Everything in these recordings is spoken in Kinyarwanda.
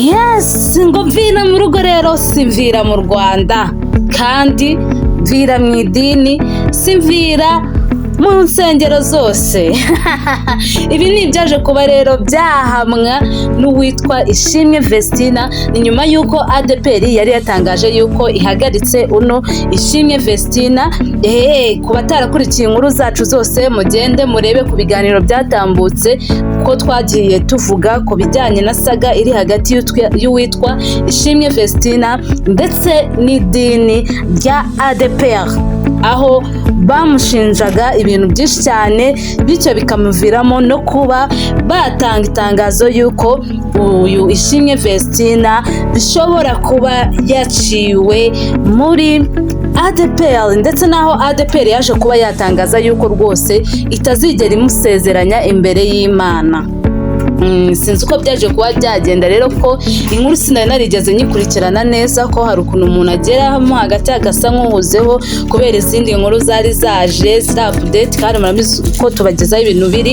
Yes, ngo mvira mu rugo rero simvira mu Rwanda, kandi mvira mu idini simvira mu nsengero zose. Ibi ni ibyaje kuba rero byahamwa n'uwitwa Ishimwe Vestina. Ni nyuma y'uko ADEPR yari yatangaje y'uko ihagaritse uno Ishimwe Vestina. Ku batarakurikiye inkuru zacu zose, mugende murebe ku biganiro byatambutse ko twagiye tuvuga ku bijyanye na saga iri hagati y'uwitwa Ishimwe Vestina ndetse n'idini rya ADEPR, aho bamushinjaga ibintu byinshi cyane, bityo bikamuviramo no kuba batanga itangazo y'uko uyu Ishimwe Vestina bishobora kuba yaciwe muri ADEPR, ndetse n'aho ADEPR yaje kuba yatangaza y'uko rwose itazigera imusezeranya imbere y'Imana. Sinzi uko byaje kuba byagenda rero, ko inkuru sinari narigeze nyikurikirana neza, ko hari ukuntu umuntu ageramo hagati agasa nk'uhuzeho kubera izindi nkuru zari zaje ziri update, kandi murabizi ko tubagezaho ibintu biri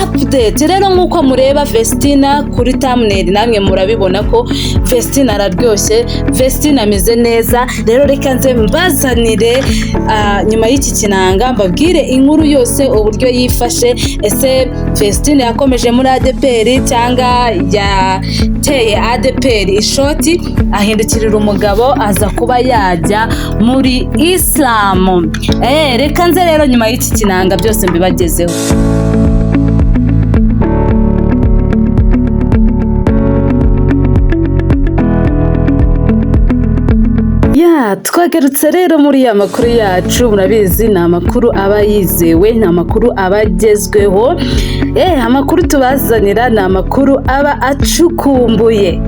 update. Rero nk'uko mureba Vestina kuri thumbnail, namwe murabibona ko Vestina araryoshye, Vestina ameze neza. Rero reka nze mbazanire, nyuma y'iki kinanga mbabwire inkuru yose uburyo yifashe. Ese Vestina yakomeje muri ADEPR cyangwa yateye ADEPR ishoti ahindukirira umugabo aza kuba yajya muri Isilamu? Reka nze rero nyuma y'iki kinanga byose mbibagezeho. Ya, twagarutse rero muri ya makuru yacu. Murabizi ni amakuru aba yizewe, ni amakuru aba agezweho. Amakuru tubazanira ni amakuru aba acukumbuye.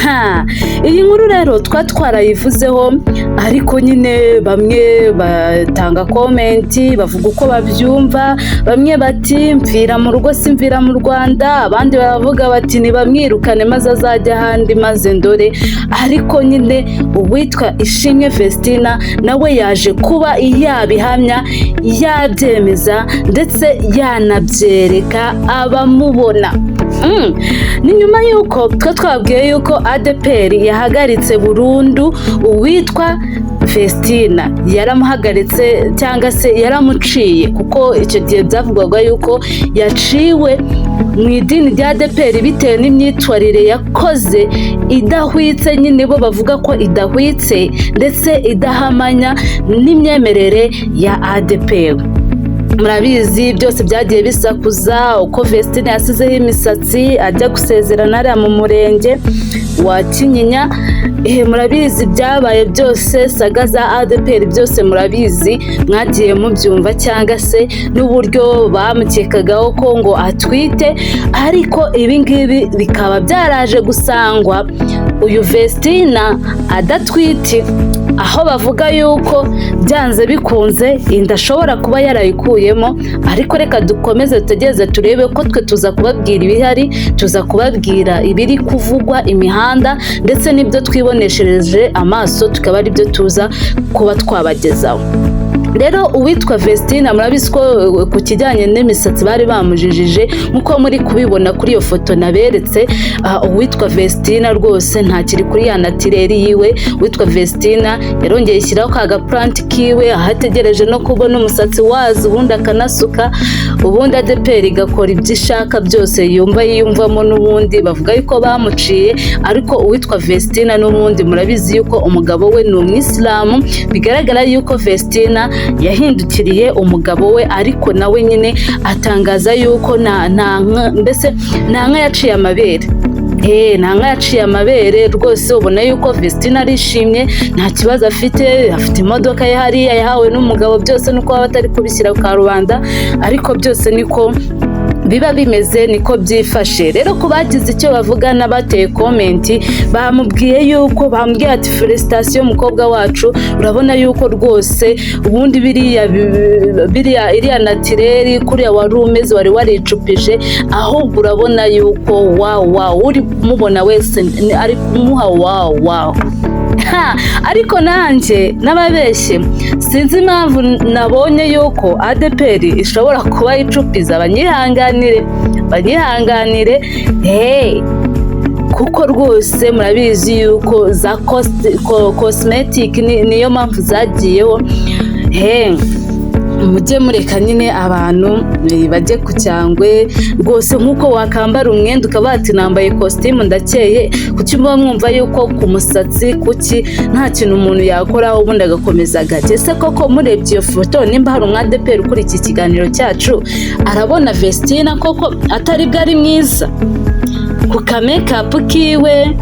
Ha, iyi nkuru rero twa twarayivuzeho, ariko nyine bamwe batanga comment bavuga uko babyumva. Bamwe bati mvira mu rugo simvira mu Rwanda, abandi baravuga bati nibamwirukane maze azajya ahandi maze ndore. Ariko nyine uwitwa Ishimwe Vestina nawe yaje kuba yabihamya, yabyemeza, ndetse yanabyereka abamubona. Ni nyuma y'uko twe twabwiye yuko ADEPR yahagaritse burundu uwitwa Vestina, yaramuhagaritse cyangwa se yaramuciye, kuko icyo gihe byavugwaga yuko yaciwe mu idini rya ADEPR bitewe n'imyitwarire yakoze idahwitse. Nyine bo bavuga ko idahwitse ndetse idahamanya n'imyemerere ya ADEPR. Murabizi byose byagiye bisakuza uko Vestine yasizeho imisatsi ajya gusezerana ariya mu murenge wa Kinyinya. Murabizi byabaye byose, saga za ADEPR byose murabizi, mwagiye mubyumva, cyangwa se n'uburyo bamukekagaho ko ngo atwite. Ariko ibi ngibi bikaba byaraje gusangwa uyu Vestina adatwite, aho bavuga yuko byanze bikunze inda ashobora kuba yarayikuyemo. Ariko reka dukomeze dutegereze turebe, ko twe tuza kubabwira ibihari, tuza kubabwira ibiri kuvugwa imihanda ndetse n'ibyo twiboneshereje amaso, tukaba ari byo tuza kuba twabagezaho. Rero uwitwa Vestina murabizi ko ku kijyanye n'imisatsi bari bamujijije, nk'uko muri kubibona kuri iyo foto naberetse. Uwitwa Vestina rwose ntakiri kuri ya naturel yiwe. Uwitwa Vestina yarongeye ishyiraho ka gaplanti kiwe, aho ategereje no kubona umusatsi wazo, ubundi akanasuka, ubundi ADEPR igakora ibyo ishaka byose yumva yiyumvamo. N'ubundi bavuga yuko bamuciye, ariko uwitwa Vestina n'ubundi murabizi yuko umugabo we ni umwisilamu. Bigaragara yuko Vestina yahindukiriye umugabo we, ariko nawe nyine atangaza yuko mbese nta nka yaciye amabere. Nta nka yaciye amabere rwose. Ubona yuko Vestina arishimye, nta kibazo afite, afite imodoka ye hariya yahawe n'umugabo, byose nuko baba batari kubishyira ku karubanda, ariko byose niko biba bimeze, niko byifashe. Rero ku bagize icyo bavuga n'abateye comment, bamubwiye yuko bamubwiye ati félicitations mukobwa wacu, urabona yuko rwose ubundi biriya biriya iriya naturel kuriya wari umeze wari waricupije, ahubwo urabona yuko wow wow, uri kumubona wese ari kumuha wow wow. Ha, ariko nanjye n'ababeshye sinzi impamvu nabonye yuko ADEPR ishobora kuba icupiza. Banyihanganire, banyihanganire, hey. Kuko rwose murabizi yuko za cosmetic niyo mpamvu zagiyeho. He, mujye mureka nyine abantu bajye ku cyangwe rwose. Nk'uko wakambara umwenda ukaba wati: "Nambaye kositimu, ndakeye." Kuki muba mwumva yuko ku musatsi, kuki nta kintu umuntu yakoraho ubundi agakomeza gake? Ese koko murebye iyo foto, nimba hari umwadeperi ukuri iki kiganiro cyacu, arabona Vestina koko atari bwo ari mwiza ku ka makeup kiwe,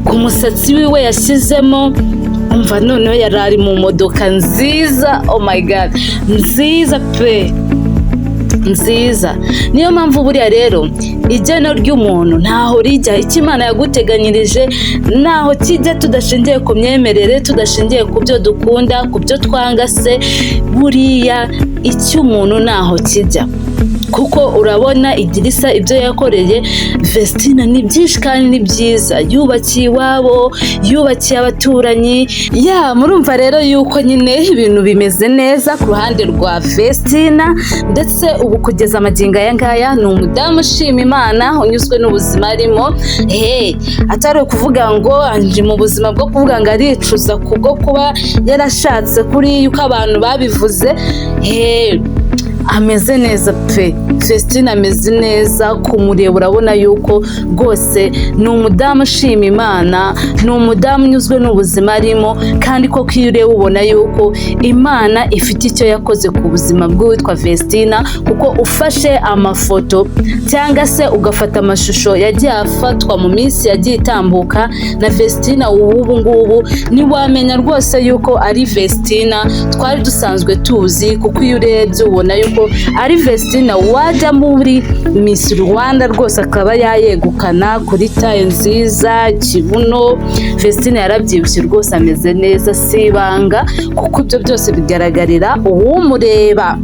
ku musatsi wiwe yashyizemo? Umva, noneho yari ari mu modoka nziza, oh my God, nziza pe, nziza. Niyo mpamvu buriya rero igeno ry'umuntu ntaho rijya. Icyo Imana yaguteganyirije ntaho kijya, tudashingiye ku myemerere, tudashingiye ku byo dukunda, ku byo twanga se. Buriya icy'umuntu ntaho kijya, kuko urabona Idirisa ibyo yakoreye Vestina ni byinshi kandi ni byiza. Yubakiye iwabo, yubakiye abaturanyi. Ya, murumva rero yuko nyine ibintu bimeze neza ku ruhande rwa Vestina. Ndetse ubu kugeza amagingo aya ngaya ni umudamu ushima Imana, unyuzwe n'ubuzima arimo. Hey, atari ukuvuga ngo ari mu buzima bwo kuvuga ngo aricuza kubwo kuba yarashatse kuri yuko abantu babivuze. Hey, ameze neza pe, Vestine ameze neza. Kumureba urabona yuko rwose ni umudamu ushima Imana, ni umudamu unyuzwe n'ubuzima arimo. Kandi koko iyo ureba ubona yuko Imana ifite icyo yakoze ku buzima bw'uwitwa Vestina, kuko ufashe amafoto cyangwa se ugafata amashusho yagiye afatwa mu minsi yagiye itambuka na Vestina ubu ngubu, ntiwamenya rwose yuko ari Vestina twari dusanzwe tuzi, kuko iyo urebye ubona yuko ari Vestina wajya muri Miss Rwanda rwose akaba yayegukana kuri taille nziza, kibuno. Vestine yarabyibushye rwose, ameze neza, si ibanga, kuko ibyo byose bigaragarira uwumureba.